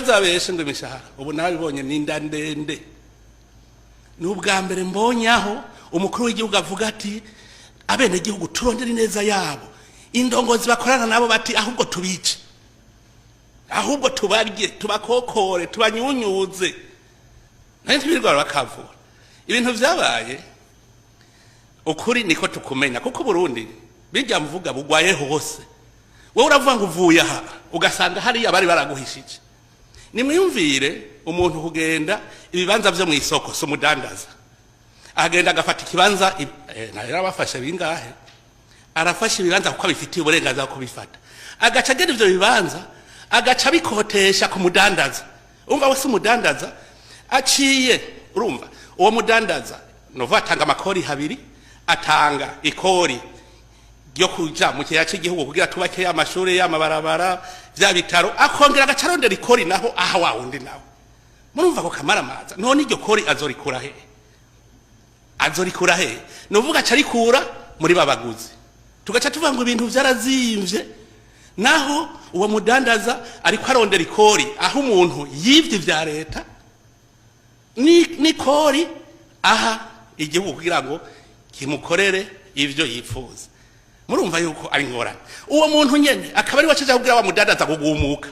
Ntibazabeshe ngo imishahara, ubu nabibonye n'inda ndende. Ni ubwa mbere mbonye aho umukuru w'igihugu avuga ati abenegihugu turondere ineza yabo, indongozi bakorana nabo bati ahubwo tubice, ahubwo tubarye, tubakokore, tubanyunyuze, nayo ntibirirwa bakavura. Ibintu vyabaye ukuri niko tukumenya, kuko Burundi bijya mvuga bugwaye hose. Wowe uravuga ngo uvuye aha, ugasanga hariya bari baraguhishije. Nimwiyumvire umuntu kugenda ibibanza vyo mu isoko, si umudandaza agenda agafata ikibanza, nayo yarabafashe bingahe, arafashe ibibanza kuko abifitiye uburenganzira bwo kubifata, agaca agena ivyo bibanza, agaca abikotesha ku mudandaza. Urumva wese umudandaza aciye, urumva uwo mudandaza nova atanga amakori habiri: atanga ikori ryo kuja mu kiyaya cy'igihugu kugira tubake amashuri, y'amabarabara, vya bitaro, akongera agaca arondera ikori naho aha wa wundi nawe. Murumva ko kamaramaza. None iryo kori azorikura he? Azorikura he? Nuvuga aca arikura muri babaguzi, tugaca tuvuga ngo ibintu vyarazimvye, naho uwo mudandaza ariko arondera ikori aho umuntu yivye vya leta, ni kori aha igihugu kugira ngo kimukorere ivyo yifuza. Murumva yuko ari ngorane. Uwo muntu nyene akaba ari wacaja kugira wa mudandaza kugumuka.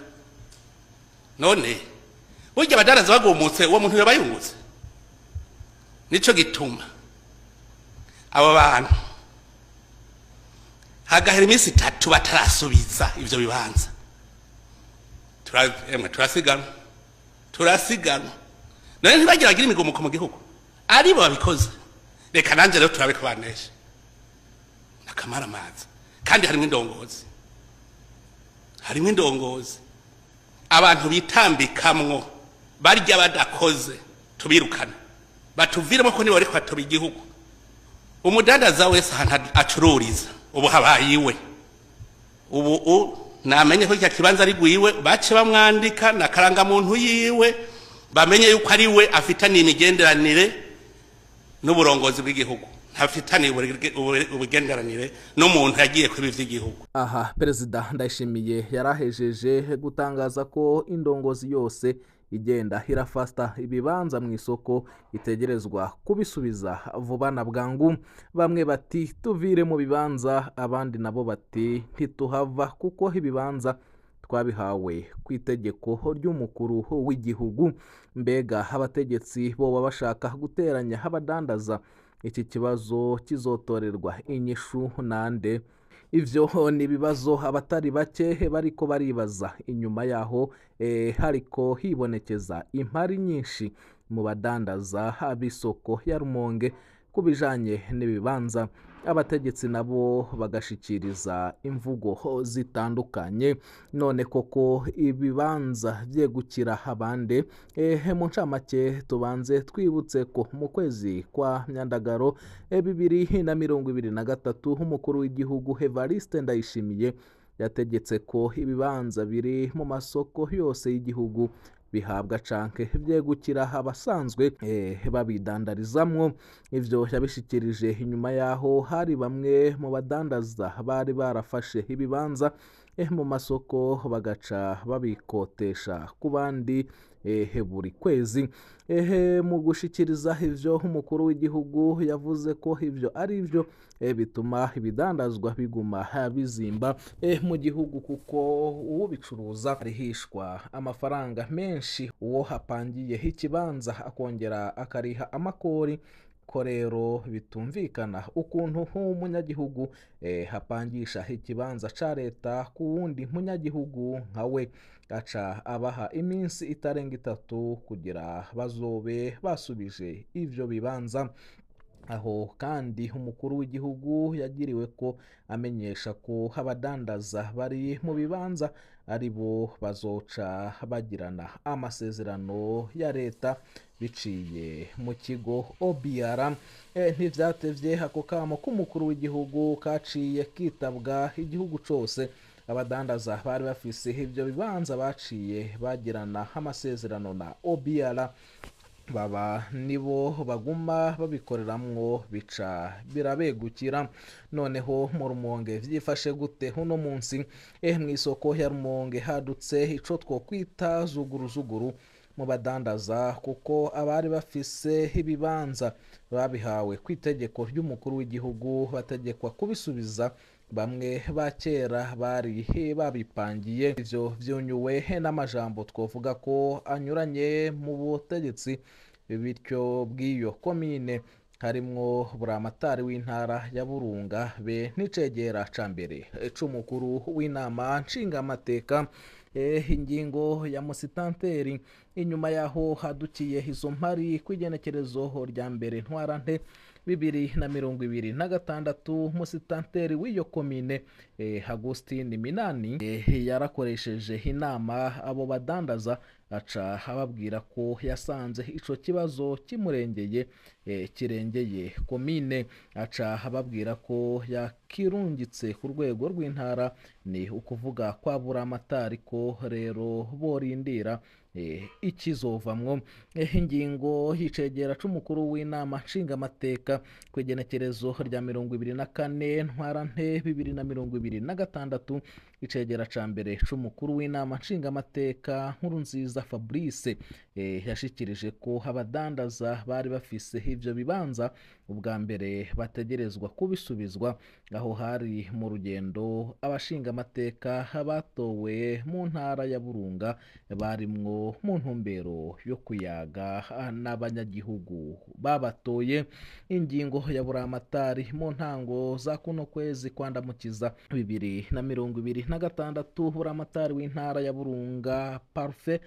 None burya abadandaza bagumutse, uwo muntu yoba yungutse? Nico gituma abo bantu hagahera iminsi 3 batarasubiza ivyo bibanza, emwe turasiganwa, turasiganwa. None ntibagira bagira imigumuko mu gihugu aribo babikoze? Reka nanje rero turabe ko banesha akamaramaza. Kandi harimo indongozi, harimo indongozi, abantu bitambikamwo barya badakoze, tubirukane batuviremo, ko nibo bariko batoba igihugu. Umudandaza wese ahantu acururiza ubu habaye iwe. Ubu namenye ko icyo kibanza ari gwiwe, bace bamwandika na karangamuntu yiwe, bamenye yuko ari we afitaniye imigenderanire n'uburongozi bw'igihugu, ntafitaniye ubugenderanire n'umuntu yagiye kwiba ivy'igihugu. Aha Perezida Ndayishimiye yarahejeje gutangaza ko indongozi yose igenda irafasta ibibanza mu isoko itegerezwa kubisubiza vuba na bwangu. Bamwe bati tuvire mu bibanza, abandi nabo bati ntituhava kuko ibibanza twabihawe ku itegeko ry'umukuru w'igihugu. Mbega abategetsi boba bashaka guteranya abadandaza? Iki kibazo kizotorerwa inyishu nande? Ivyo ni ibibazo abatari bake bariko baribaza inyuma yaho hariko hibonekeza impari nyinshi mu badandaza b'isoko ya Rumonge ku bijanye n'ibibanza, abategetsi nabo bagashikiriza imvugo zitandukanye. None koko ibibanza vyegukira abande? Mu ncamake tubanze twibutse ko mu kwezi kwa Myandagaro 2023 umukuru w'igihugu Evariste Ndayishimiye yategetse ko ibibanza biri mu masoko yose y'igihugu bihabwa canke vyegukira abasanzwe babidandarizamwo. Ivyo yabishikirije inyuma yaho hari bamwe mu badandaza bari barafashe ibibanza mu masoko bagaca babikotesha ku bandi buri kwezi. Mu gushikiriza ivyo, umukuru w'igihugu yavuze ko ivyo ari byo bituma ibidandazwa biguma bizimba mu gihugu, kuko ubicuruza arihishwa amafaranga menshi, uwo hapangiye ikibanza akongera akariha amakori, ko rero bitumvikana ukuntu nk'umunyagihugu hapangisha ikibanza ca leta ku wundi munyagihugu nka we. Aca abaha iminsi itarenga 3 kugira bazobe basubije ivyo bibanza. Aho kandi umukuru w'igihugu yagiriwe ko amenyesha ko abadandaza bari mu bibanza ari bo bazoca bagirana amasezerano ya leta biciye mu kigo OBR. Ntivyatevye ako kamo k'umukuru w'igihugu kaciye kitabwa igihugu cose. Abadandaza bari bafise ivyo bibanza baciye bagirana amasezerano na OBR. Baba nibo baguma babikoreramwo, bica birabegukira. Noneho mu Rumonge vyifashe gute uno munsi? Mw'isoko ya Rumonge hadutse ico twokwita zuguruzuguru mu badandaza, kuko abari bafise ibibanza babihawe kw'itegeko ry'umukuru w'igihugu bategekwa kubisubiza bamwe ba kera bari babipangiye. Ivyo vyunyuwe n'amajambo twovuga ko anyuranye mu butegetsi bityo bw'iyo komine, harimwo buramatari w'intara ya Burunga be n'icegera ca mbere c'umukuru w'inama nshingamateka. Ingingo ya musitanteri inyuma yaho hadukiye izo mpari kw'igenekerezo rya 1 Ntwarante 2026, musitanteri w'iyo komine Agustin Minani yarakoresheje inama abo badandaza, aca ababwira ko yasanze ico kibazo kimurengeye, kirengeye komine, aca ababwira ko yakirungitse ku rwego rw'intara, ni ukuvuga kwa buramatari, ko rero borindira ikizovamwo. Ingingo y'icegera c'umukuru w'inama nshingamateka kw'igenekerezo rya 24 Ntwarante 2026, icegera ca mbere c'umukuru w'inama nshingamateka Nkurunziza Fabrice yashikirije ko abadandaza bari bafise ivyo bibanza ubwa mbere bategerezwa kubisubizwa. Aho hari mu rugendo abashingamateka batowe mu ntara ya Burunga barimwo mu ntumbero yo kuyaga n'abanyagihugu babatoye. Ingingo ya buramatari mu ntango za kuno kwezi kwandamukiza 2026, buramatari w'intara ya Burunga Parfait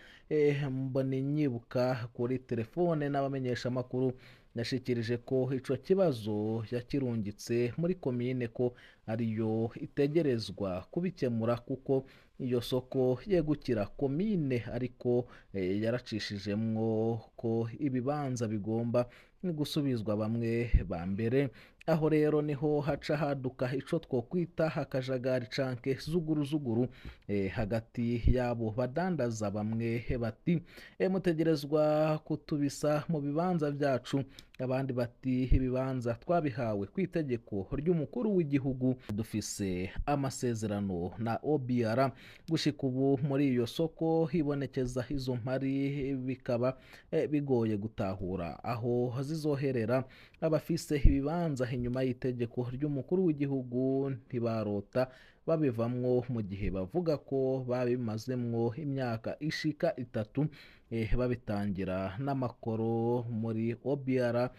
Mboninyibuka kuri telefone n'abamenyesha makuru yashikirije ko ico kibazo yakirungitse muri komine, ko ariyo itegerezwa kubikemura kuko iyo soko yegukira komine, ariko yaracishijemwo ko ibibanza bigomba gusubizwa bamwe ba mbere. Aho rero niho haca haduka ico twokwita akajagari canke zuguruzuguru hagati yabo badandaza. Bamwe bati mutegerezwa kutubisa mu bibanza vyacu, abandi bati ibibanza twabihawe kw'itegeko ry'umukuru w'igihugu, dufise amasezerano na OBR. Gushika ubu muri iyo soko hibonekeza izo mpari, bikaba bigoye gutahura aho zizoherera. Abafise ibibanza inyuma y'itegeko ry'umukuru w'igihugu ntibarota babivamwo, mu gihe bavuga ko babimazemwo imyaka ishika 3 babitangira n'amakoro muri OBR,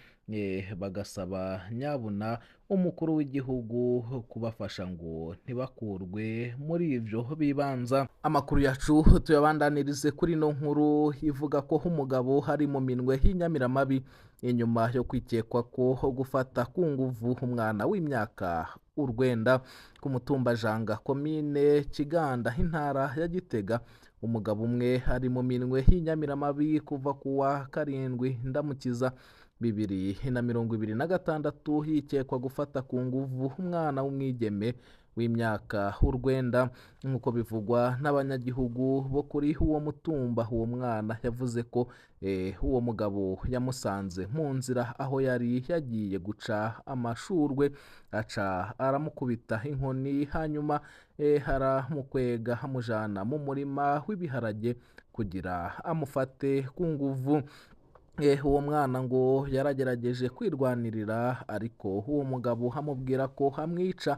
bagasaba nyabuna umukuru w'igihugu kubafasha ngo ntibakurwe muri ivyo bibanza. Amakuru yacu tuyabandanirize kuri no nkuru ivuga ko umugabo hari mu minwe y'inyamiramabi inyuma yo kwikekwa ko gufata ku nguvu umwana w'imyaka 9 ku mutumba Janga, komine Kiganda, intara ya Gitega. Umugabo umwe ari mu minwe y'inyamiramabi kuva kuwa 7 Ndamukiza 2026, yikekwa gufata ku nguvu umwana w'umwigeme w'imyaka 9, nk'uko bivugwa n'abanyagihugu bo kuri uwo mutumba. Uwo mwana yavuze ko uwo mugabo yamusanze mu nzira aho yari yagiye guca amashurwe, aca aramukubita inkoni, hanyuma aramukwega amujana mu murima w'ibiharage kugira amufate ku nguvu. Uwo mwana ngo yaragerageje kwirwanirira, ariko uwo mugabo amubwira ko amwica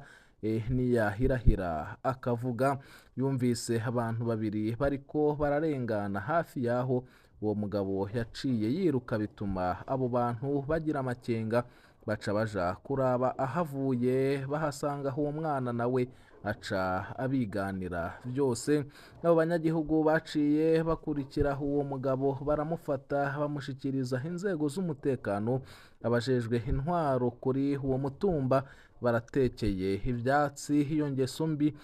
ntiyahirahira akavuga. Yumvise abantu babiri bariko bararengana hafi yaho uwo mugabo yaciye yiruka, bituma abo bantu bagira amakenga, baca baja kuraba ahavuye, bahasanga uwo mwana nawe aca abiganira byose. Abo banyagihugu baciye bakurikira uwo mugabo baramufata, bamushikiriza inzego z'umutekano. Abajejwe intwaro kuri uwo mutumba baratekeye ivyatsi iyo ngeso mbi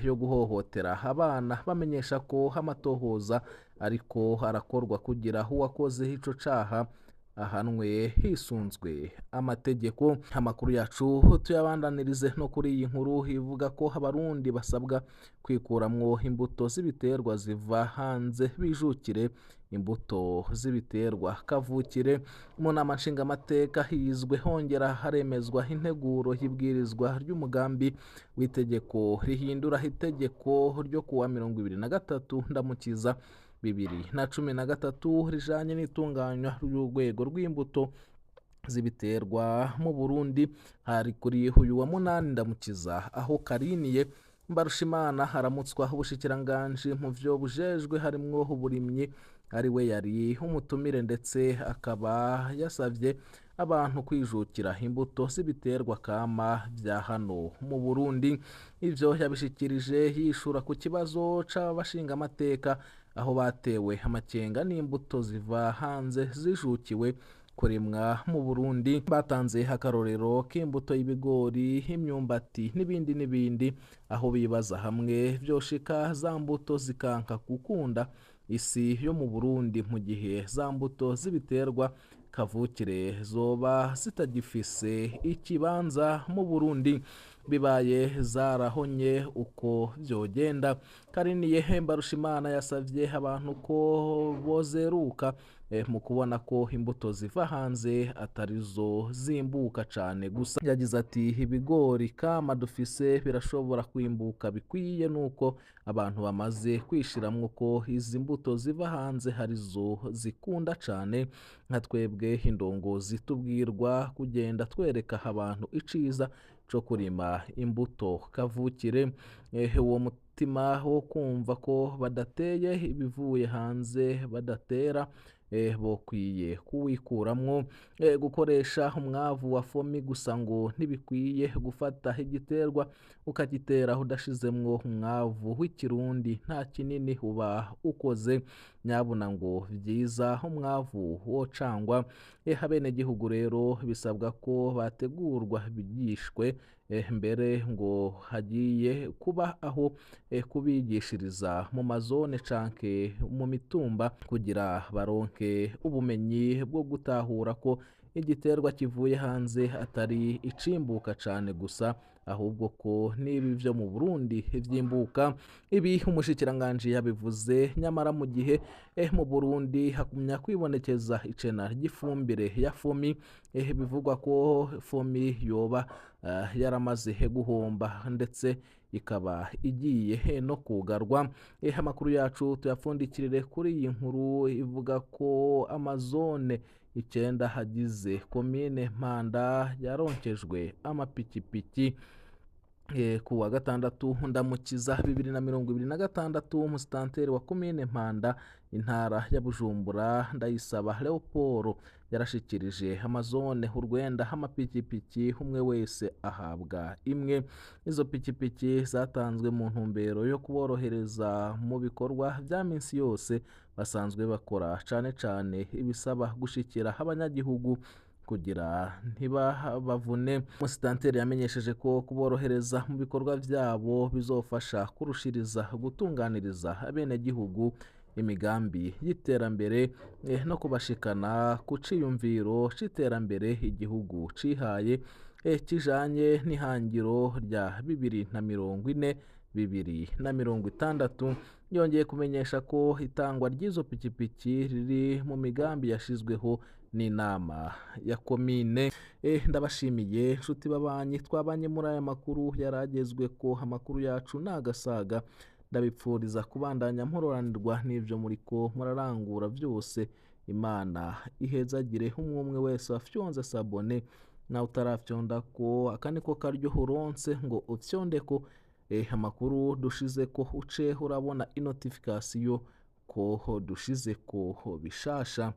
yo guhohotera abana, bamenyesha ko amatohoza ariko arakorwa kugira uwakoze ico caha ahanwe hisunzwe amategeko. Amakuru yacu tuyabandanirize no kuri iyi nkuru ivuga ko abarundi basabwa kwikuramwo imbuto z'ibiterwa ziva hanze bijukire imbuto z'ibiterwa kavukire. Mu nama nshingamateka hizwe hongera haremezwa integuro y'ibwirizwa ry'umugambi w'itegeko rihindura itegeko ryo kuwa 23 Ndamukiza 2013 rijanye n'itunganywa ry'urwego rw'imbuto z'ibiterwa mu Burundi. Hari kuri uyu wa 8 Ndamukiza aho Kariniye Mbarushimana haramutswa ubushikiranganji mu vyo bujejwe harimwo uburimyi, ari we yari umutumire, ndetse akaba yasavye abantu kwijukira imbuto z'ibiterwa kama vya hano mu Burundi. Ivyo yabishikirije yishura ku kibazo c'abashingamateka aho batewe amakenga n'imbuto ziva hanze zijukiwe kurimwa mu Burundi. Batanze akarorero k'imbuto y'ibigori, imyumbati n'ibindi n'ibindi, aho bibaza hamwe vyoshika za mbuto zikanka gukunda isi yo mu Burundi mu gihe za mbuto z'ibiterwa kavukire zoba zitagifise ikibanza mu Burundi, bibaye zarahonye uko vyogenda. Kariniye Mbarushimana yasavye abantu ko bozeruka mu kubona ko imbuto ziva hanze atarizo zimbuka cane gusa. Yagize ati ibigori kama dufise birashobora kwimbuka bikwiye, nuko abantu bamaze kwishiramwo ko izi mbuto ziva hanze harizo zikunda cane. Nka twebwe indongozi tubwirwa kugenda twereka abantu iciza co kurima imbuto kavukire. Uwo mutima wo kumva ko badateye ibivuye hanze badatera bokwiye kuwikuramwo. Gukoresha umwavu wa fomi gusa ngo ntibikwiye, gufata igiterwa ukagitera udashizemwo umwavu w'ikirundi nta kinini uba ukoze, nyabuna ngo vyiza umwavu wocangwa. Abenegihugu rero bisabwa ko bategurwa bigishwe, mbere ngo hagiye kuba aho kubigishiriza mu mazone canke mu mitumba kugira baronke ubumenyi bwo gutahura ko igiterwa kivuye hanze atari icimbuka cane gusa, ahubwo ko n'ibi vyo mu Burundi vyimbuka. Ibi umushikiranganji yabivuze nyamara mu gihe mu Burundi hakumya kwibonekeza icena ry'ifumbire ya fomi, bivugwa ko fomi yoba yaramaze guhomba ndetse ikaba igiye no kugarwa. Amakuru yacu tuyapfundikirire kuri iyi nkuru ivuga ko amazone 9 hagize komine Mpanda yaronkejwe amapikipiki. Ku wa 6 Ndamukiza 2026 umusitanteri wa komine Mpanda intara ya Bujumbura Ndayisaba Leopold yarashikirije amazone urwenda amapikipiki, umwe wese ahabwa imwe. Izo pikipiki zatanzwe mu ntumbero yo kuborohereza mu bikorwa vya minsi yose basanzwe bakora, cane cane ibisaba gushikira abanyagihugu kugira ntibabavune. Umusitanteri yamenyesheje ko kuborohereza mu bikorwa vyabo bizofasha kurushiriza gutunganiriza abenegihugu imigambi y'iterambere no kubashikana ku ciyumviro c'iterambere igihugu cihaye, kijanye n'ihangiro rya 2040 2060. Yongeye kumenyesha ko itangwa ry'izo pikipiki riri mu migambi yashizweho n'inama ya komine. Ndabashimiye nshuti babanyi twabanye muri aya makuru yaragezwe ko amakuru yacu nagasaga. Ndabipfuriza kubandanya mpororanirwa n'ivyo muriko murarangura vyose. Imana ihezagire umwe wese wafyonze sabone na utarafyonda ko akaniko karyo uronse ngo ufyondeko amakuru dushize ko uce urabona inotification ko dushize ko bishasha.